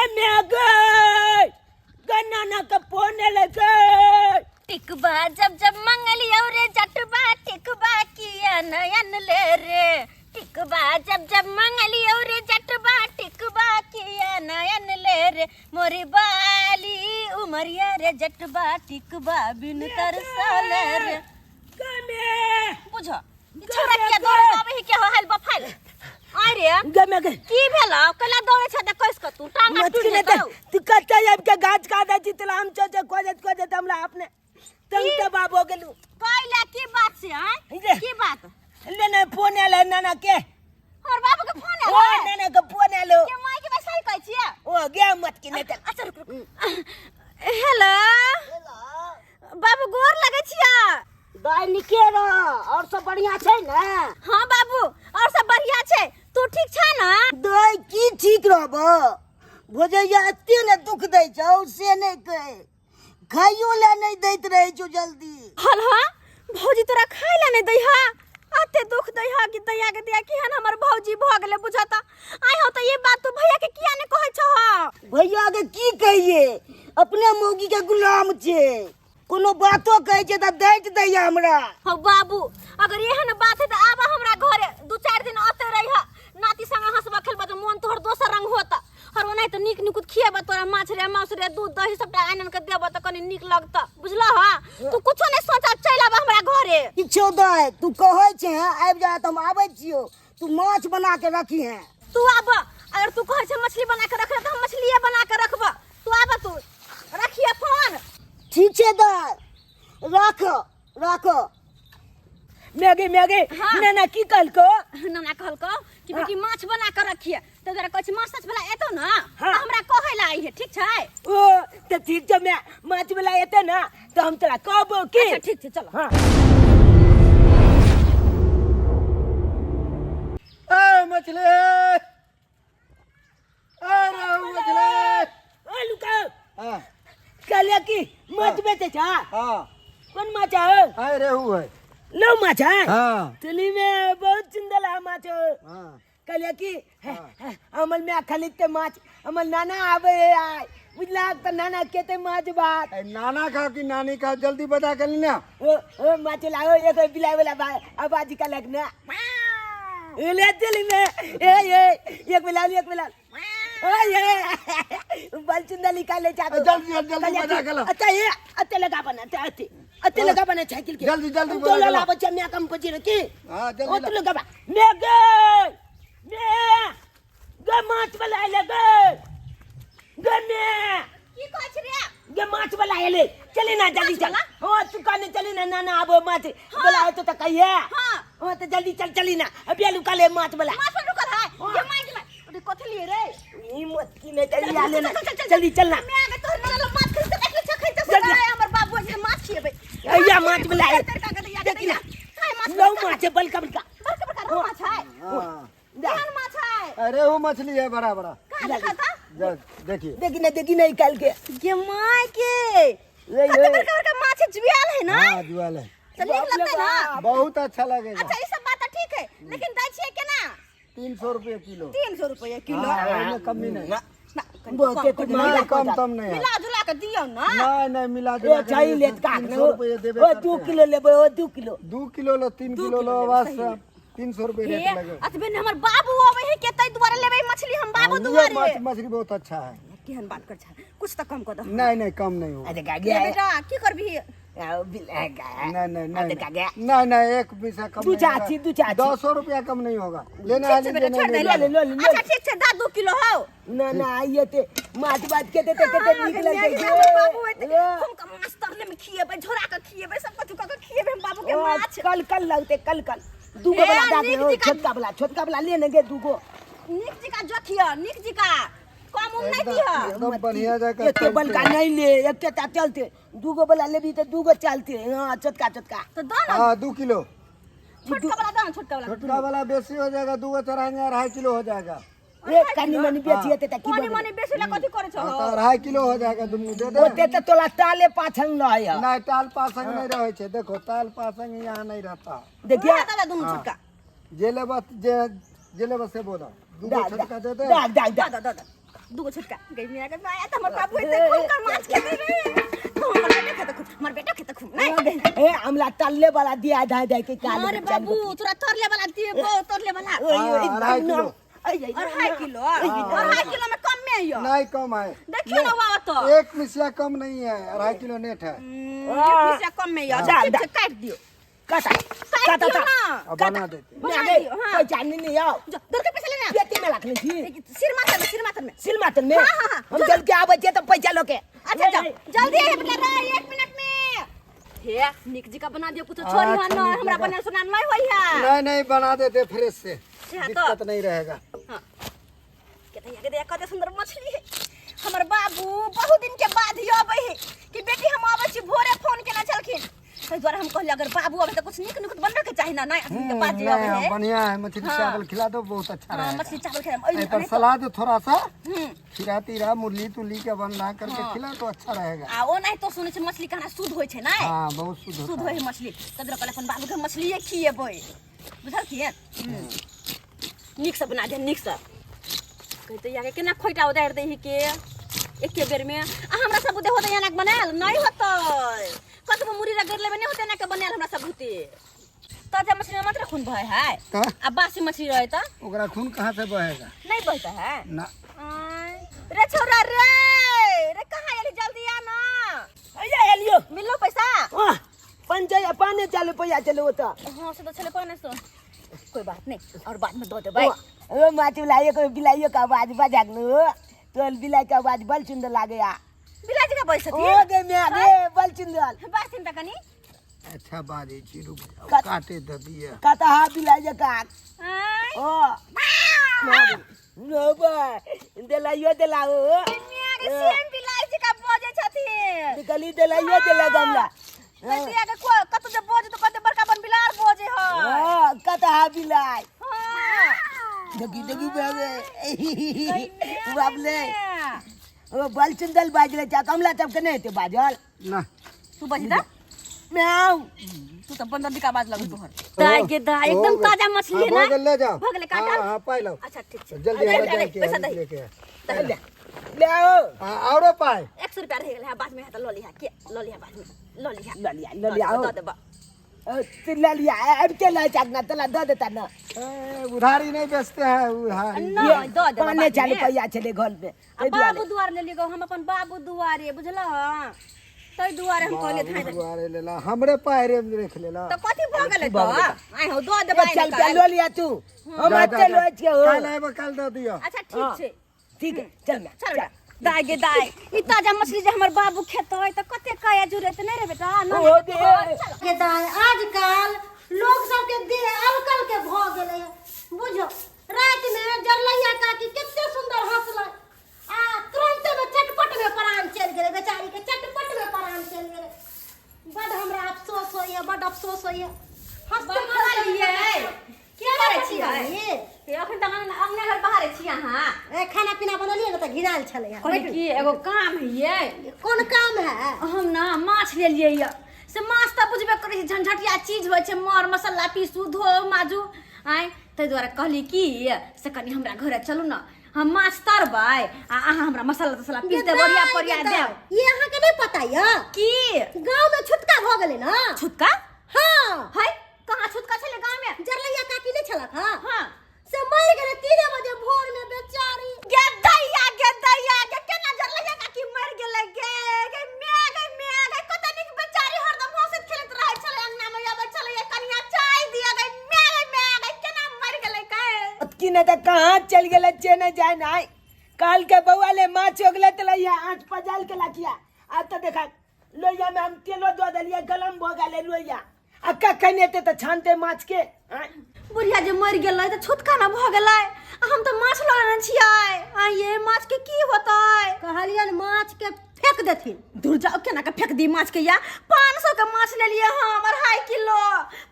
गे मैं गे गे नाना के फोन एलै गे। टिकबा जब जब मंगलियो रे जटबा टिकबा किया नयन ले रे। टिकबा जब जब मंगलियो रे जटबा टिकबा किया नयन ले रे। मोरी बाली उमरिया रे जटबा टिकबा बिन तरसल रे। गे मैं बुझ ई छोरा किया दौड़ आबै है के हल बफल आय रे। गे मैं गे की भेल कला दौड़े छ त कस के तू टांग मत टूट किने जेतौ। तू कत्ते आबि के गाछ काटै छी तोरा हम चोचे खोजैत खोजैत हमरा अपने तंग तबाह भऽ गेलू। कैला की बात से आय? रे। की बात? ले ने फोन आयल है नाना के। हमर बाबू के फोन आयल ओ है? नाना के फोन आयल हो। के माय के बैसारी कहै छियै? ओ गे मत किने त। अच्छा रुक रुक। हेलो बाबू, गोर लगै छियै। दाइ निके रह, और सब बढ़िया छै ने? हाँ बाबू, और सब बढ़िया छै, तू ठीक छै ना? दाइ की ठीक रहब, भोजैया एते ने दुख दै छौ से नहि कह, खाइयो लए नहि दैत रहै छौ जल्दी। हल हाँ भौजी तोरा खाइ लए नहि दै हा, एते दुख दै हा कि दैया के दैया केहन हमर भौजी भऽ गेलै बुझता। आइ हो तऽ ई बात तू भैया के किया नहि कहै छह? भैया के की कहिए, अपने मौगी के गुलाम छै, कोनो बातो कहै छै तऽ डाँटि दैया हमरा। हौ बाबू, अगर एहन बात है तऽ आबऽ हमरा घरे, 2-4 दिन अते रहिह, नाती संगे हँसबऽ खेलबऽ तऽ मोन तोहर दोसर रंग होता। और ओनाहि तऽ नीक निकुत खिएबऽ तोरा, माछ रे मांस रे दूध दही सबटा आनि आनि के देबऽ तऽ कनी नीक लगतऽ, बुझलह? तू कुछो नहि सोच, चलि आबऽ हमरा घरे। किछो दाइ तू कहै छै आबि जा तऽ हम आबै छियौ, तू माछ बना के रखी है। तू आबऽ, अगर तू कहै छै मछली बना के रखले तऽ हम मछलिए बना के रखबऽ, तू आबऽ, तू रखिए फोन। ठीक छै दाइ, राख राख। Maggi Maggi. हाँ। नाना की कहलको? नाना कहलको कि बेटी माछ बना के रखिए, तऽ जरा कहै छै माछ ताछ वाला एतौ ना? हाँ। तऽ हमरा कहै ला आइहे, ठीक छै? ओ तऽ ठीक छै, मैं माछ वाला एतै ना तऽ हम तोरा कहबो की। अच्छा ठीक छै, चलो। हाँ। ए मछली, ए रहू मछली। ओ लुका। हाँ। कहलियै कि माछ बेचै छा? हाँ। कोन माछ है? अरे रहू है। लो माछ है? हाँ। चली में बहुत सुंदर है माछ। हाँ। कहलियै कि अमल में खरीदते माछ, हमर नाना आबै है आइ, बुझला तऽ नाना केते माछ भात। ए, नाना खाओ कि नानी खाओ, जल्दी बता के ना। ओ ओ माछ लाओ, एक बिलाई वाला आवाज निकालक ना। ए, ले चली में, ए ए एक बिलाई, एक बिलाई। ओए ए बल चुंदा निकाले जा। जल्दी जल्दी जल्दी बता के ला। अच्छा ये अच्छा लगा बना, अच्छा अच्छा अच्छा लगा बना साइकिल के। जल्दी जल्दी हम बना तो के ला। ला बच्चा मैं कम पची रखी। हां जल्दी ओ ला। तो लगा बा। मैं गे मैं गे माछ वाला आइले गे गे मैं की कहै छी रे? गे माछ वाला आइले, चली ना जल्दी माछ चल। वाला? हां तू कहने चली ना, ना ना आबो माछ वाला है तो त कहिए। हां। हां तो जल्दी चल, चली ना अभी लुका ले माछ वाला। माछ वाला रुकल है? गे माछ वाला अरे कथि लिए रे? ई मत की नहीं चली चल, आले चल, ना। चल, चल, चल। जल्दी चल ना। मैं आगे तोहर नाना लोग माछ खरीद के देखले छ, खरीद के जल्दी। सदा हमर बाबू जी माछ खिएबै। अइया माछ वाला है। तर का गदैया, देखी ना। गदैया। काय माछ लो वाला? माछ है, बड़का बड़का। बड़का बड़का रहु माछ है। हाँ। केहन माछ है? अरे वो मछली है बड़ा बड़ा। कहाँ देखा था? जा, देखिए। देखी ना, देखी ना निकाल के। गे my के। ए, कते ए। बड़का बड़का माछ है, जुआल है ना? हाँ, जुआल है। तो नीक लगतै ना? बहुत अच्छा लगेगा। अच्छा ई सब बात तो ठीक है, लेकिन दै छियै केना? 300 रुपये किलो। 300 रुपये किलो। हाँ, ओहिमे कमी नहीं। ना। ना, कनी बहुत कम के कऽ कुछ दियौ। नहीं, महंगा कम हो तम नहीं है। मिला जुला के दियौ ना। नहीं, नहीं, मिला ओ, जुला के चाहिए नहीं, लेत काट 300 ना, ओ। रुपये देबे ओ, करते 2 हैं। किलो लेबै, ओ, 2 किलो। 2 किलो लो, 3 दू किलो किलो लो, लेबै, बस सही में। 300 रुपये हे, रेट लगे। अतबे ने हमर बाबू अबै है के तै दुआरे लेबै मछली हम बाबू हाँ, ये दुआरे। मछली बहुत अच्छा है। केहन बात कर छ, कुछ त कम कर दह। नहीं, नहीं, कम नहीं होगा। अरे का ये गया? बेटा की करबी? आओ, बिल, आ, गा। नहीं, नहीं, नहीं, अरे का गया? नहीं, नहीं, एक पैसा कम दू नहीं चाची, होगा। दू चाची। 200 रुपया कम नहीं होगा। लेना है ठीक छै बेटा, लीजिए, छोड़ नहीं दे, लेना ले है। ले, ले, ले। अच्छा ठीक छै, दा 2 किलो हौ। ना, ना, आइए ते माछ बात के ते ते ते हाँ, निक गे, लगतै। गे, हमर बाबू एते ए। हम के माछ तरले में खिएबै, झोरा के खिएबै, सब कथु क के खिएबै हम बाबू के ओ, माछ। कल कल लगतै, कल कल। दूगो ए, वाला दा नीक दे, ओ, जिका- छोटका वाला, छोटका वाला ले ने गे दूगो। नीक जिका जोखिय, नीक जिका कम उम नहीं एकदम दिह। एकदम बढ़िया जगह एके बलका नहीं ले, एके ता चलते। दूगो वाला लेबी त दूगो चलते। हां, छोटका छोटका। तो दो ना। हां, 2 किलो। छोटका वाला दो ना, छोटका वाला। छोटका वाला बेसी हो जाएगा, दूगो चढ़ाएंगे 2.5 किलो हो जाएगा। ए, कनी मनी बेची हेतै त की कनी भऽ मनी बेसी ला कथी करै छहो? हाँ, तो 2.5 किलो हो जाएगा, दुनू दे दे। ओते त तोला ताले पाछंग रहै है। नहीं, ताल पासंग नहीं रहे छे, देखो ताल पासंग यहाँ नहीं रहता। देखिए। दे दे दुनू छोटका। जे लेबा, जे, जे लेबा से बोला। दूगो दा, छोटका दे दे। दा, दा, दा। दे, दे, दे। दूगो छोटका गई मिया के माया त हमर बाबू एते खूब कर माछ खेते रे। तो हमर बेटा खेते खूब, हमर बेटा खेते खूब नहीं। ए हमला तल्ले वाला दिया धाय धाय के काल। अरे बाबू तोरा तरले वाला दिए गो, तरले वाला। हाँ, 2.5 किलो। 2.5 किलो, 2.5 किलो में कम में आइयो। नहीं, कम है। देखियो ना बाबा तो। एक मिसिया कम नहीं है, 2.5 किलो नेट है। एक मिसिया कम में आइयो। अच्छा, जा, ठीक छै, काट दियो। कटा काट कटा दियो ना। अब बना देते। बना दियो, हाँ। पैसा नहीं आओ। जो दूर के पैसा लेना। पेटी में रख ले छी। सिर माथर में, सिर माथर में। सिल मातन में। हाँ, हाँ, हाँ। हम जल के आबै छियै तऽ पैसा लऽ के। अच्छा जाओ, जल्दी है बेटा रे, 1 मिनट में हे निक जी का बना दियो कुछ छोरी। अच्छा, हां न निक हमरा जगह। बनल सुना नहीं होई है। नहीं नहीं, बना देते फ्रेश से। से हाँ तो। दिक्कत नहीं रहेगा। हाँ के दैया के दैया, कते सुंदर मछली है। हमर बाबू बहुत दिन के बाद ही आबै है कि बेटी हम आबै छी, भोरे फोन केना छलखिन। ताहि दुआरे हम कहलियै अगर बाबू आबै तऽ कुछ नीक नुक बनबे के चाही ना। नहीं अखन के बाद जे नहीं, आबै हाँ, है। बढ़िया है, मछली हाँ। चावल खिला दो, बहुत अच्छा हाँ, रहेगा। मछली चावल खेलम। एहि पर सलाद थोड़ा सा खीरा तीरा मुरली तुली के बना करके हाँ। खिला तो अच्छा रहेगा। आ ओ नहीं तो सुनै छै मछली खाना शुद्ध होइ छै नै? हाँ, बहुत शुद्ध शुद्ध होता होइ है। है मछली। तब कहले अपन बाबू के मछलिए खिएबै, बुझलखिन। नीकसँ बना दे नीकसँ। कहते याके केना खोइटा उतारि दै के एके बेर में। आ हमरा सब बुते होतै एना के बनायल? नहीं होतै। कतबो मुरी रगड़ लेबै, नहीं होतै एना के बनायल हमरा सब बुते। ताजा मछली में मात्र खून बहै है। तो आ बासी मछली रहे त ओकरा खून कहाँ से बहेगा? नहीं बहता है। ना। आय, रे छोरा रे, रे कहाँ एली? जल्दी आ ना। अया एलियो। मिललो पैसा? वाह, पंचायत पाने चालू पैसा चलो ओतऽ। हाँ, से तो छले 500, कोई बात नहीं, और बाद में दो देबै। ओ माटी वाला एक बिलाइयो के आवाज बजाक न तोल, बिलाई के आवाज बड़ सुंदर लागे आ। बिलाइ जका बैसती। ओ गे म्या गे, बड़ सुंदर। बासिन त कनी। अच्छा बाजे छी, रुक जाओ। काटे दे दिए। कता हा बिलाई जका। आय। ओ नो बा देलाइयो देला ओ। मिया के सेम बिलाइ जका बजै छथिन। निकली देलाइयो देला गमला। कतिया के को कत जे बजे तो कते बड़का बन बिलार बजे है। हां, कता हा बिलाई। हां। देखी देखी बाबे बाबले, ओ बल सुंदर बाजले चा कमला तब के नहीं हेतै बाजल। ना। तू बजी दा। म्याऊ। तू तो बंदर का आवाज लगै तोहर। दाई के दाई, हो एकदम गेल। ताजा मछली है हाँ, ना? भऽ गेल, ले जाओ। भऽ गेलै काटल? हाँ हाँ, पाइ लो। अच्छा, ठीक छै। जल्दी अरे, हमरा अरे, जाए के पैसा है, दही। लेके आ। दही। ले आओ। हाँ, औरो पाइ। 100 रुपया रह गेलै है, बाद में है त ल लिहा के, ल लिहा, बाद में ल लिहा। ल लिया, ल लिया। दऽ देबा। ओ, तू ल लिया, अब के ल चाकना तला दऽ देता ना। ए, उधारी नहीं बेचते हैं उधारी। नहीं, दऽ देबा पाने बाद चालू में। पैसा छलै घर में। आ बाबू दुआर लेली गो हम अपन बाबू दुआरे, बुझल? तै दुआरे हम कहलियै धाइ बाबू दुआरे लेला, हमरे पायरे में रख लेला। तऽ कथी भऽ गेलै तऽ? आइ हौ, दऽ देबै। चल पे ल लिया तू, हम जा, जा, अते जा। लो छियै हो। काल्हि आबि काल्हि दऽ दिअ। अच्छा, ठीक छै। ठीक है, चल ना। चल बेटा। दाय गे दाय, ई ताजा मछली जे हमर बाबू खेतै तऽ कते काया जुड़ेत नहि रे बेटा? ओ गे। के दाय, आजकल लोग सबके देह अलकल के भऽ गेलै। बुझो राति में जरलैया काकी कते सुंदर हंसलै आ तुरंते में चटपट में प्राण चलि गेलै बेचारी के, चटपट में प्राण चलि गेलै। बड हमरा अफसोस होइए, बड अफसोस होइए। हंसते बनलियै की करै छियै? छियै? अखन तऽ अंगना घर बाहरे छी अहाँ। ए, खाना पीना बनलियै ने तऽ घिनायल छलै। कहली की एगो काम है। कोन काम है? हम ना माछ लेलियै यऽ, से माछ तऽ बुझबे करै छी, झंझटिया चीज होइ छै। मर मसाला पीसू, धो माजू। आँय, ताहि दुआरे कहली की से कनि हमरा घरे चलू ने, हम माछ तरबै आ अहाँ हमरा मसाला तसाला पीस देब, ओरिया पोरिया देब। ये अहाँके नहि पता यऽ? की? गाँव में छुटका भऽ गेलै ने। छुतका? हाँ। है, कहाँ छुतका छलै गाँव में? जरलैया काकी नहि छलक? हाँ। हाँ। से मरि गेलै 3 बजे भोर में बेचारी। गे दैया, गे दैया, गे केना जरलैया काकी मरि गेलै? गे गे my, गे my, गे कते नीक बेचारी हरदम हँसैत खेलैत रहै छलै, अंगना में अबै छलै, कनिया चाय दिया। गे my, गे my, गे केना मरि गेलै गे? की नहीं तऽ कहाँ चल गेलै चे नहीं जाए ना। काल के बउआ ले माछ हो गेलै तऽ लैया आँच पजाल के लाखिया। आब तऽ देखा लोहिया में हम तेलो दऽ देलियै, गलम भऽ गेलै लोहिया। आ कखन एतै तऽ छानतै माछ के आँय? बुढ़िया जे मरि गेलै तऽ छुतका ना भऽ गेलै आ हम तऽ माछ लऽ लेने छियै। आ ये माछ के की होतै? कहलियनि माछ के फेंक देथिन। दूर जाओ, केना के फेंक दी माछ के? या 500 के माछ लेलियै हम, 2.5 किलो,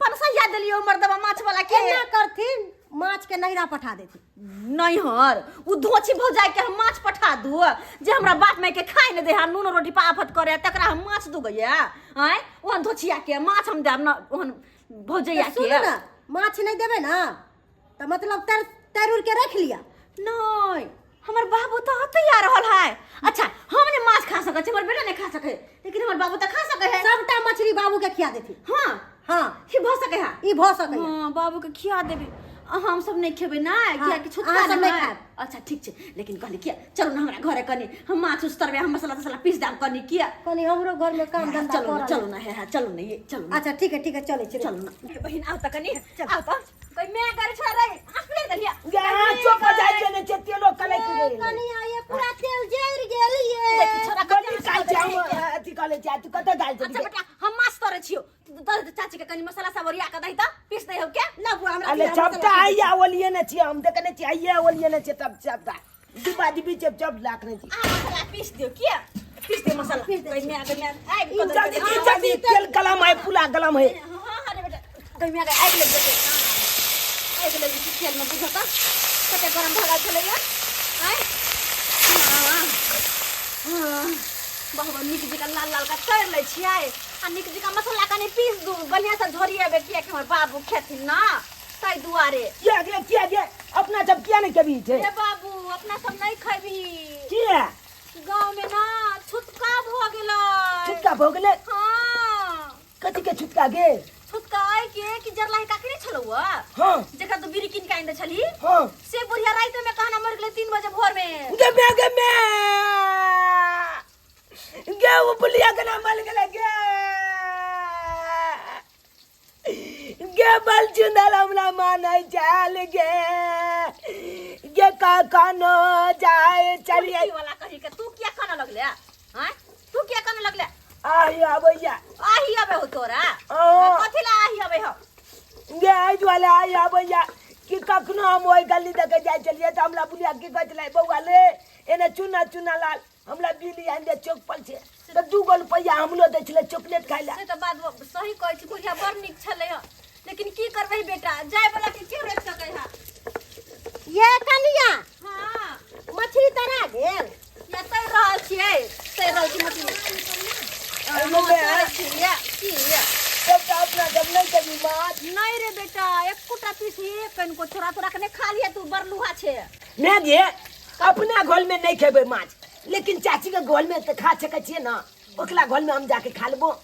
500 देलियै मर्दबा माछ वाला के। एना करथिन, माछ के नैहरा पठा देथिन। नैहर? उ धोछी भौजाई के हम माछ पठा दू, जे हमरा बाप माय के खाइ नहि दे हा, नून रोटी पर आफत करे, तकरा हम माछ दू गैया? आँय, ओहन धोछिया के माछ हम देब न, ओहन भौजैया तऽ सुनू के। ने, माछ नहि देबै ने तऽ मतलब तर तर उड़ के रख लिअ। नहीं, हमर बाबू तो अतै आ रहल है। अच्छा, हम ने माछ खा सकै छी, हमर बेटा नहीं खा सकै, लेकिन हमर बाबू तो खा सकै है। सबटा मछली बाबू के खिया देथिन। हाँ। हाँ। ई भऽ सकै है। ई भऽ सकै है। हाँ, बाबू के खिया देबे, हम सब नहीं खेबै ना। हाँ, किया कि छुटका अहाँ सब नहीं नहीं है। खायब। अच्छा ठीक छै, लेकिन कहली किया चलू ना हमरा घरे, कनी हम माछ उछ तरबै, हम मसाला तसाला पीस देब कनी, किया कनी हमरो घर में काम धंधा चलू ना। करल। चलू ना, हे हे, चलू ना, ये चलू ना। अच्छा ठीक है, ठीक है, चलै छी। चलू ना हे बहिन, आउ त कनी, आउ त कोई मैं कर छोड़ा रे, आँख पिला देलिया। गे चुप हो जाइ छै ने, छै तेलो कलैक गेल। कनिया, ये पूरा तेल जरि गेल ये। देखी छोड़ा कथी खाइ छै, हम अथी कऽ लै छी, तू कतऽ जाइ अच्छा छै? बेटा, हम माछ तरे छियो, दर चाची के कनी मसाला सब ओरिया के दही त पीस दे हो क्या। ना बुआ, हमरा अरे दिया चपटा मसाला। आइया ओलिए ने छियै, हम देखने छियै, आइया ओलिए ने छियै, तब चपटा डिब्बा डिब्बी चप चप लाखने छी। आ मसाला पीस दियो, किया पीस दे मसाला। पीस दे। कोई मैं आगे मैं आग ई जल्दी ई जल्दी, तेल गलम है, पूरा गलम है। हां हां रे बेटा, कोई मैं आगे आग लग जेतै, आग लग जेतै तेल में, बुझो त कते गरम भऽ गेल छलैया। आय हां हां, बहुत नीक जकाँ लाल लाल का तर लै छियै आ नीक जकाँ मसाला कनि पीस दू, बढ़िआँ से झोरिएबै, कियाकि हमर बाबू खेथिन ना, ताहि दुआरे। किया गे, किया गे, अपना सब किया नहीं कभी छै? हे बाबू, अपना सब नहीं खेबही। किया? गाँव में ना छुटका भऽ गेलै। छुटका भऽ गेलै? हाँ। कथी के छुटका गे? छुटका आइ के कि जरलाही काकी नहि छलौ? हाँ। जकरा तू बीड़ी कीन के आनि दै छलही। हाँ। से बुढ़िया राति में कहना मरि गेलै 3 बजे भोर में। गे मे, गे मे, गे ओ बुलिया के नाम मर गेलै गे। गे बल चुंदल, हमरा मानै चाल गे, गे कखनो जाय चलिए। कुर्सी वाला कही के तू किया कानऽ लगले? आँय, तू किया कानऽ लगले? आही आबैया। आही आबै हो तोरा? हाँ। कथी ला आही आबै हो? गे एहि दुआरे आही आबैया कि कखनो हम ओहि गली दऽ के जाइ छलियै तऽ हमरा बुलिया की कहै छलै, बौआ ले एने चूना चूना लाल, हमरा बिल्ली आनि दे, चौक पर छै, तऽ 2 गो रुपैआ हमरो दै छलै चॉकलेट खाइ लए। से तऽ बात सही कहै छी, बुढ़िया बड़ नीक छलै हँ, लेकिन की करबै बेटा, जाय वाला के के रोकि सकै है? ये कनिया। हाँ। मछली तरा गेल? या तैर रहल छियै, तैर रहल छी मछली। एहिमे हाँ, तैर छियै की? सबटा अपना जब नहीं कभी माछ? नहीं रे बेटा, एकोटा पीस एक कनिको छोरा तोरा के नहीं खा लिया, तू बड़ लुहा छे। मैं गे अपना घर में नहीं खेबै माछ, लेकिन चाची के घर में तऽ खा सकै छियै ना, ओकरा घर में हम जाके खा लेबो।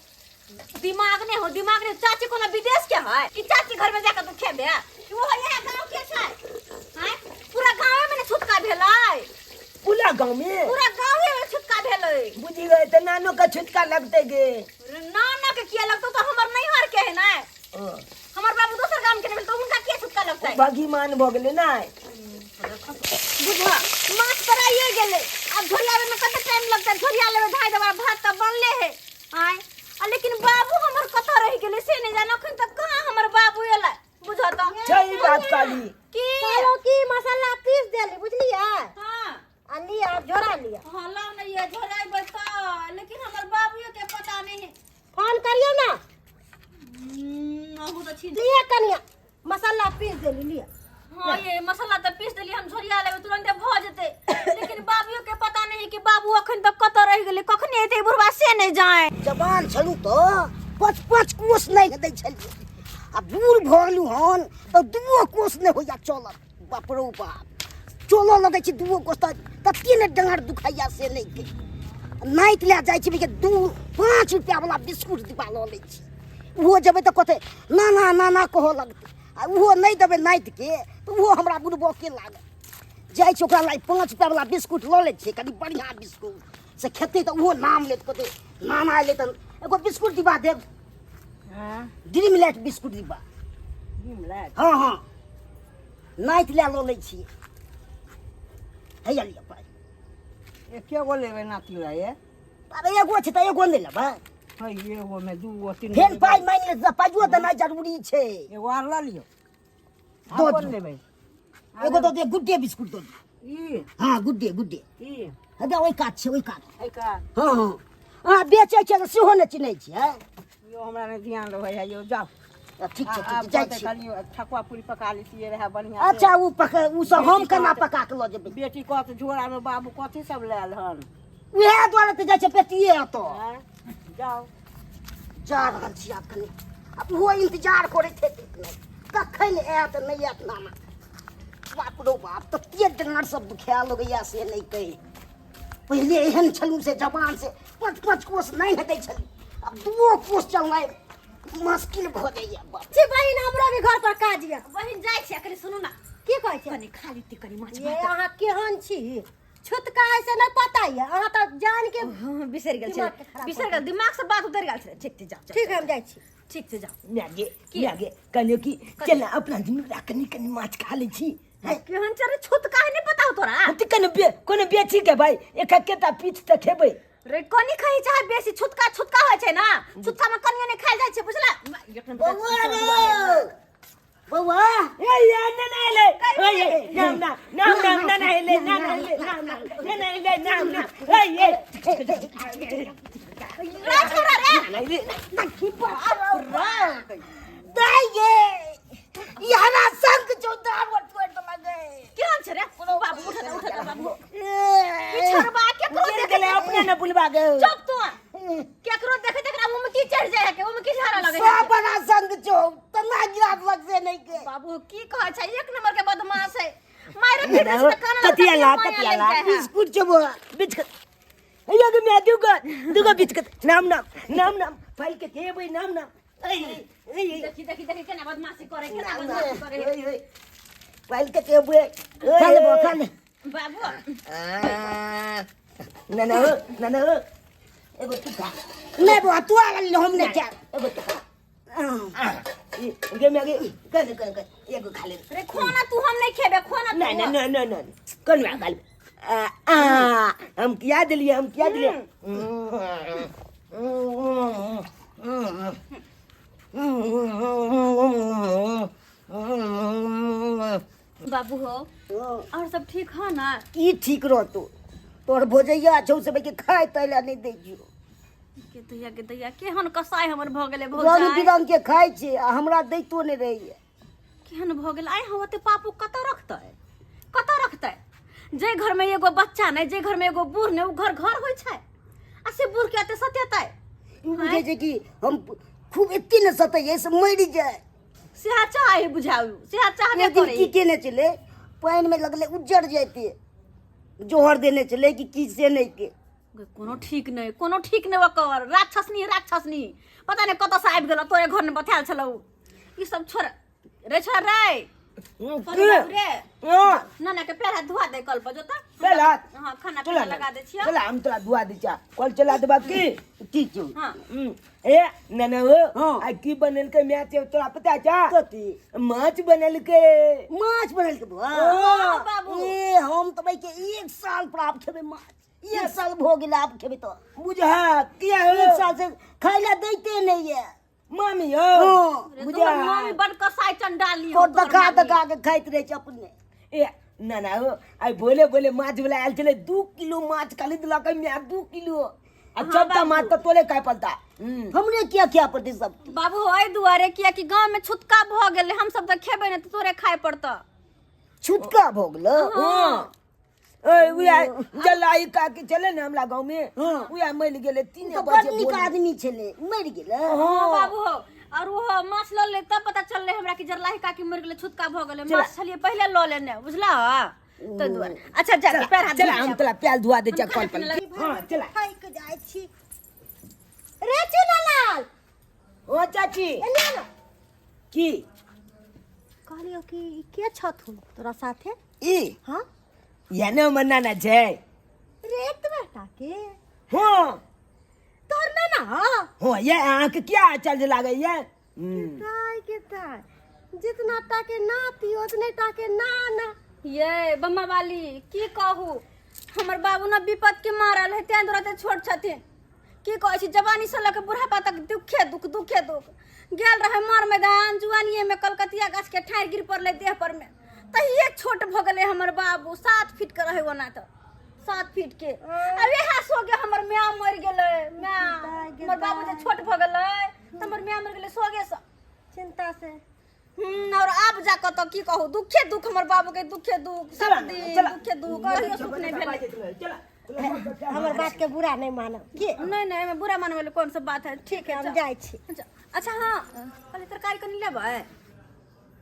दिमाग नहीं हो, दिमाग नहीं। चाची कोनो विदेश के है कि चाची घर में जाके तू खेबे? वो यहाँ गांव के छै। हैं, पूरा गांव में ने छुटका भेलै। पूरा गाँव में? पूरा गांव में छुटका भेलै। बुझि गए, तऽ नानो के छुटका लगतै गे। नाना के किया लगतौ? तो हमर नैहर के है ना। हाँ। हमर बाबू दोसर गाम के नहीं भेल तो हुनका किया छुटका लगतै? भगीमान भऽ गेलै ने। बुझा, माछ तराइए गेलै, आब झोरियाबै में कते टाइम लगतै? झोरिया लेबै, धाइ देबै, भात तऽ बनले है। आय आ लेकिन बाबू हमर कतऽ रहि गेलै से नहि जान, अखन तक कहाँ हमर बाबू एलै, बुझऽ तऽ। सही बात कहली। की? कहलहुँ की, मसाला पीस देली, बुझलियै? हाँ। आ लिअ, आब झोरा लिअ। हाँ, लाउ ने, ये झोराइबै तऽ, लेकिन हमर बाबूओ के पता नहीं है। फोन करियौ ने। अहूँ तऽ छी। लिअ कनिया, मसाला पीस देली, लिअ। हाँ, ये मसाला तऽ पीस देली, हम झोरिया लेबै, तुरंते भऽ जेतै, लेकिन बाबूओ के पता नहीं कि बाबू अखन तक कतऽ रहि गेलै, कखने एतै बुढ़वा से नहि जाए। जवान छलहुँ तऽ 5 5 कोस नहि दै छलियै, आ बूढ़ भऽ गेलहुँ हन तऽ दूओ कोस नहि होइया चलत। बाप रौ बाप, चलऽ लगै छी दूओ कोस तऽ तते ने डाँड़ दुखाइया से नहि के नाइत लए जाइ छी के 2 5 रुपैआवला बिस्कुट डिब्बा लऽ लै छी। ओहो जेबै तऽ कहतै नाना नाना कहऽ लगतै, आ ओहो नहि देबै नातिके तऽ ओहो हमरा बुड़बके लागत। जाइ छी ओकरा लाइ 5 रुपैआवला बिस्कुट लऽ लै छियै, कनि बढ़िआँ बिस्कुट से खेतै तऽ ओहो नाम लेत, कहतै नाना एलै तऽ एगो बिस्कुट डिब्बा देब। ड्रीम लाइट बिस्कुट डिब्बा। हाँ हाँ, नाति लए लऽ लै छियै। हैया लिअ पाइ। एके गो लेबै नाती लए? अरे एगो छै तऽ एगो नहि लेबै? है, एगो में दू गो तीन। फेर पाइ मांगि लेत तऽ पाइयो देनाइ जरूरी छै। एगो आर लऽ लियौ। दऽ कोन दियौ। लेबै? एगो दऽ दियौ, गुड्डे बिस्कुट दऽ दियौ। ई? हाँ, गुड्डे गुड्डे। ई? हँ, ओहि कात छै, ओहि कात। एहि कात? हँ हँ, अहाँ बेचै छियै तऽ सेहो नहि चिन्है छियै। यौ, हमरा नहि ध्यान रहै है यौ, जाउ। ठीक छै, ठीक आब छै, जाइ कहतै छी। कनि ठकुआ पूरी पका लेतियै रहए बढ़िआँ से। अच्छा, ओ पक ओ सब हम केना पका के लऽ जेबै? बेटी कहत झोरामे बाबू कथी सब लायल हन। उएह दुआरे तऽ जाइ छै बेटिए एतऽ। आँय? जाउ। जा रहल छी आब कनि, आब ओहो इन्तजार करैत हेतै, कखन आयत नहि आयत नाना। बाप रो बाप, तते डाँड़ सब दुखाए लगैया से नहि कहि। पहिले एहन छलहुँ से जवान से पाँच पाँच कोस नहि हेतै छलहुँ, आब दूओ कोस चलनाइ मुश्किल भऽ जाइए बाप। छी बहिन, हमरो भी घर पर काज यऽ। बहिन, जाइ छी अखनी, सुनू ना। की कहै छै? कनी खा लीती कनी माछ ये भात। अहाँ केहन छी? छुतका है से नहि पता यऽ? अहाँ तऽ जान के हाँ, बिसरि गेल दिमाग के छलै, खराब। बिसरि गेल, दिमाग से बात उतरि गेल छलै। ठीक छै, जाउ जाउ। ठीक है, हम जाइ छी। ठीक छै, जाउ। माय गे, माय गे, कहलियौ कि चल ना अपना दुनू गोटा कनी कनी माछ खा लै छी। हैं? केहन चरे छुतका है, नहीं पता हो तोरा? हम तऽ कने बे कोनो बेची के भाई एक एक टा पीस तऽ खेबै। रे, कनी खाई चाहे बेसी, छुतका छुतका होइ छै ना, छुतका में कनियो नहीं खायल जाइ छै, बुझला? बौआ रे बौआ। ए या ना ना ले ए ना ना ना ना ना ना ले ना ना ले ना ना ना ना ले ना ना ए ए। रे छोरा रे। ना ले। दाइ गे, ई हमरा संग चौदार तोड़ि देलक गे। केहन छै रे बाबू? उठ उठ बाबू। ए, छोड़बा केकरो गिर देखे गेलै अपने ने बुलबा गे। चुप तू। केकरो देखे देखरा मुंह में की चढ़ जाय है के ओमे की झाड़ा लगे है? सब बड़ा संग छौ तना गिरा देलक से नहि के। बाबू, की कहै छै, एक नंबर के बदमाश है, मारे फिर ना, कान कतिया ला, कतिया ला। बिस्कुट छौ बौआ। बिस्कुट अयो गे मैं दूगो दूगो बिस्कुट नाम नाम नाम नाम फल के खेबै नाम नाम ऐ ऐ ऐ। देखी देखी देखी, केना बदमाशी करे, केना बदमाशी करे। ऐ ऐ फल के खेबै। खा ले बौआ, खा ले। बाबू। ना ना हो ना ना हो, एगो तू खा। नहि बौआ, तू आ गेल, हम नहि खायब। एगो तू खा गे मैं गे, कर कर कर, एगो खा ले। रे खोना तू, हम नहीं खेबे, खोना तू। ना ना ना ना ना, कौन खा ले? आ आ हम किया दिलिए, हम किया दिलिए? बाबू हो, और सब ठीक है ना? की ठीक रहतो? तोहर भोजैया छौ से के खाय तैला नहि दै छियौ। के दैया के दैया, केहन कसाई हमर भऽ गेलै। रंग भौजाई बिरंग के खाइ छै आ हमरा दैतो नहि रहैया। केहन भऽ गेल आइ हम? ओते पापू कतऽ रखतै, कतऽ रखतै? जे घर में एगो बच्चा नहि, जे घर में एगो बूढ़ नहि, ओ घर घर होइ छै? आ से बूढ़ के एते सतेतै? ई बुझै छै कि हम खूब एते ने सतैयै से मरि जाय। सेहा चाहे बुझाउ, सेहा चाहबे एक दिन करे। की केने छलै, पानिमे लगलै उज्जर जाइते, जोहर देने छलै कि की से नहि के। कोनो ठीक नहि, कोनो ठीक नहि ओकर। राक्षसनी, राक्षसनी, पता नहि कतऽसँ आबि गेल, तोरे घर मे बथायल छलौ। ई सब छोड़ रे, छोड़ रे। रे नाना के पैर हाथ धुआ दे कल पर जो तऽ। पैर हाथ? हाँ, खाना चला पीना ना। लगा दे छियै। चला, हम तोरा धुआ दै छियै, कल चला देबा की? ठीक छौ। हाँ। ए नाना हो। हाँ। आ की बनेलकै माछ तोरा पता छौ? कथी? माछ बनेलकै। माछ बनेलकै बौआ? हाँ, बाबू। ए, हम तऽ भाई के एक साल पर आब खेबै माछ, एक साल भऽ गेल आब खेबै तऽ। बुझा किया हो? एक साल से खाय ला दैते नहि ये मामी हो। हाँ। रे, बुझा तोहर मम्मी बड़ कसाई चंडाली हो। और तोहर दका मम्मी। दका के खाइत रहै छै अपने। ए नाना हो, आइ बोले बोले माछ वाला आयल छलै, 2 किलो माछ खरीदलकै my, 2 kilo. आ सबटा माछ तऽ तोरे खाय पड़ता। हमरे किया खिया पड़तै सब? बाबू, एहि दुआरे किया कि गाँव में छुतका भऽ गेलै, हम सब तऽ खेबै ने, तऽ तोरे खाय पड़तऽ। छुटका भऽ गेलो? हाँ, ए उया जलाई काकी छलै ने हमरा गाँव में, हाँ। उया मरि गेलै 3 तऽ बजे बड़ नीक भोर में। आदमी छलै, मरि गेलै? हाँ बाबू हो, और वो माछ लऽ ले तब पता चललै हमरा कि जरलाही काकी मरि गेलै, छुतका भऽ गेलै। माछ छलियै पहिले लऽ लेने, बुझला? ताहि दुआरे। अच्छा जा, पैर हाथ चला, धो हम ले। तोरा प्याज धुआ दै छियै हम कल पर। खाना पीना हाँ, चला। थाकि जाइ छी रे चुनालाल। ओ चाची। एने ना। की? कहलियौ कि ई के छथुन तोरा साथे? ई? हाँ। इएह ने हमर नाना छै। रे एतबे टा के? हाँ। तोहर नाना? हाँ, ये अहाँके किया आश्चर्य लागैया? ताय के ताय, जितना टा के नाती उतने टा के नाना। ये बम्मा वाली, की कहू, हमर बाबू ने विपद के मारल है, तें दुआरे छोट छथिन। की कहै छी, जवानी से लऽ के बुढ़ापा तक दुखे दुख, दुखे दुख। गेल रहे मर मैदान जुआनिए में, कलकतिया गाछ के ठाढ़ि गिर पड़लै देह पर में, तहिए छोट भऽ गेलै हमर बाबू। 7 फीट के रहे ओना तऽ, 7 फीट के। आ इएह सोगे हमर माय मरि गेलै। माय, हमर बाबू जे छोट भऽ गेलै तऽ हमर माय मरि गेलै सोगे से। चिंता से। और आब जा कऽ तऽ की कहू, दुखे दुख हमर बाबू के, दुखे दुख सब चला, दिन। चला। दुखे दुख, कहियो सुख नहि भेलै। चला। हमर बात के बुरा नहीं मानब की? नहीं नहीं, एहिमे बुरा मानबै वाली कोन सब बात है? ठीक है। हम जा। जाइ छी। अच्छा अच्छा, हाँ, कहली तरकारी कनि लेबै।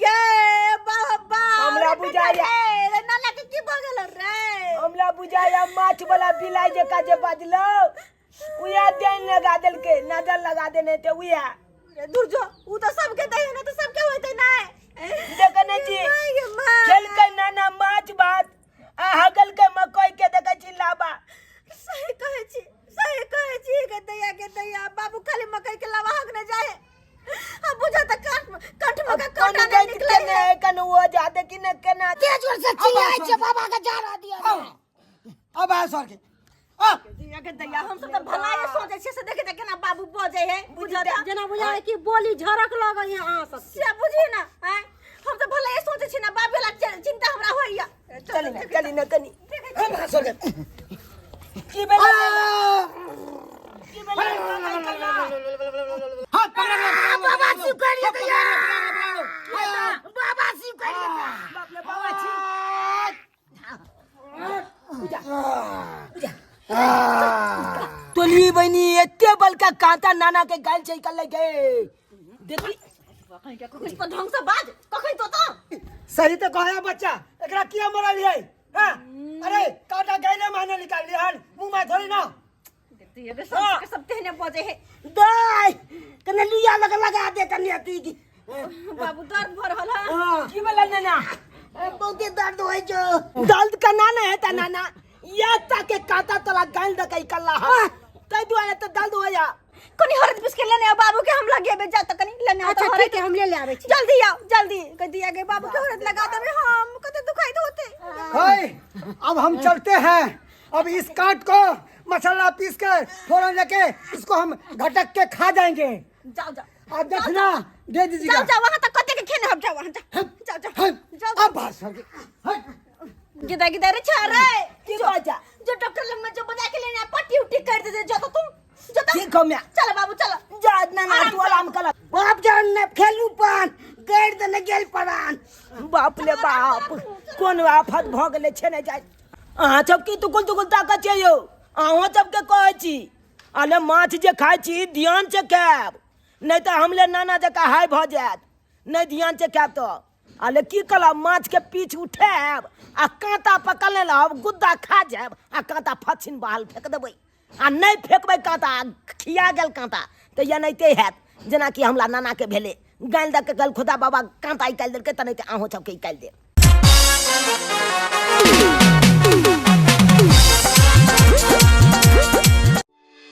गे बाबा हमरा बुझाइया। रे नाना के की भऽ गेल रे हमरा बुझाइया माछ वाला बिलाइ जकाँ जे बजलौ उएह देन लगा देलकै नजर लगा देने ते उएह रे दूर जो उ तऽ सबके दै है ना तऽ सबके होइतै नै देखै नहि छी माय गे माय खेलकै नाना माछ भात आ हगलकै मकई के देखै छी लाबा सही कहै छी सही कहै छी गे दैया गे दैया बाबू खाली मकई के लावा हक न जाए आ बुझा तऽ कंठ कंठ में का कोन कांटा गैत नहीं निकले केने है कन वो जा देखी न केना तेज जोर से चिल्लाइ छै बाबा के जारा दिया अब आया सर के अब दैया गे दैया हम सब तऽ भलाए सोचै छियै से देखे केना बाबू बजै है बुझा तऽ जेना बुझाय कि बोली झरक लगै है अहाँ सबके से बुझी ना आँय हम तऽ भलाए सोचै छी ना बाबे ला चिंता हमरा होइया चली न चली न कनी अब आया सर के की भेलै हाथ पकड़ बाबा शिव करिए दैया बाबा शिव करिए बाप रे बाबा छी तोली बहिनी एते बलका कांटा नाना के गाल छै कल के देखी कखन तो ढंग से बाज कखन तो तो सही तो कहा बच्चा एकरा किया मरल है हाँ? अरे काटा गैले माने निकाल लिया हन मुंह में थोड़ी ना देखते है सब के सब तेहने बजे है दाय कने लिया लग लगा दे कने अथी की बाबू दर्द भर रहल है की भेलै नाना बहुते दर्द होइ छौ दर्द का नाना है ता नाना या ताके कांटा तोला गाल दकै कल्ला हा तै दुआरे त दर्द होया कनी हरद पीस के लेने आओ बाबू के हम लगेबे जा तो कनी लेने आओ अच्छा तो ठीक है हम ले ले आबै छी जल्दी आओ जल्दी कह दिया गए बाबू के हरद लगा देबे हम कते दुखाई होते हाय अब हम चलते हैं अब इस काट को मसाला पीस कर फोरन लेके इसको हम घटक के खा जाएंगे जाओ जाओ अब देखना दे जाओ दीजिएगा जाओ वहां तक कते के खेने हम जाओ वहां जाओ जाओ जाओ जाओ अब बात सर के गिदा गिदा रे छा रे की बाजा जो डॉक्टर लग में जो बजा के लेने आ, पट्टी उट्टी कर दे दे जो तो तू जो तो ठीक हो म्या चलो बाबू चलो जा नाना तू आराम कर बाप जान ने खेलू पान गैर देने गेल परान बाप रे बाप कोन आफत भऽ गेलै छै नहि जाय अहाँ सबके तुकुल तुकुल ताकत छै यौ अहूँ सबके कहै छी अरे माछ जे खाइ छी ध्यान से खायब नहि तऽ हमले नाना जकाँ हाय भऽ जायत नहि ध्यान से खायब तऽ अरे की कहलब माछके पीछ उठायब आ काँटा पकड़ने रहब गुद्दा खा जायब आ काँटा फछिन बाहर फेंक देबै आ नहि फेंकबै काँटा खिया गेल काँटा तऽ एनाहिते हैत जेनाकि हमरा नानाके भेलै गालि दऽ के गल खुदा बाबा काँटा निकालि देलकै तेनाहिते अहूँ सबके निकालि देब।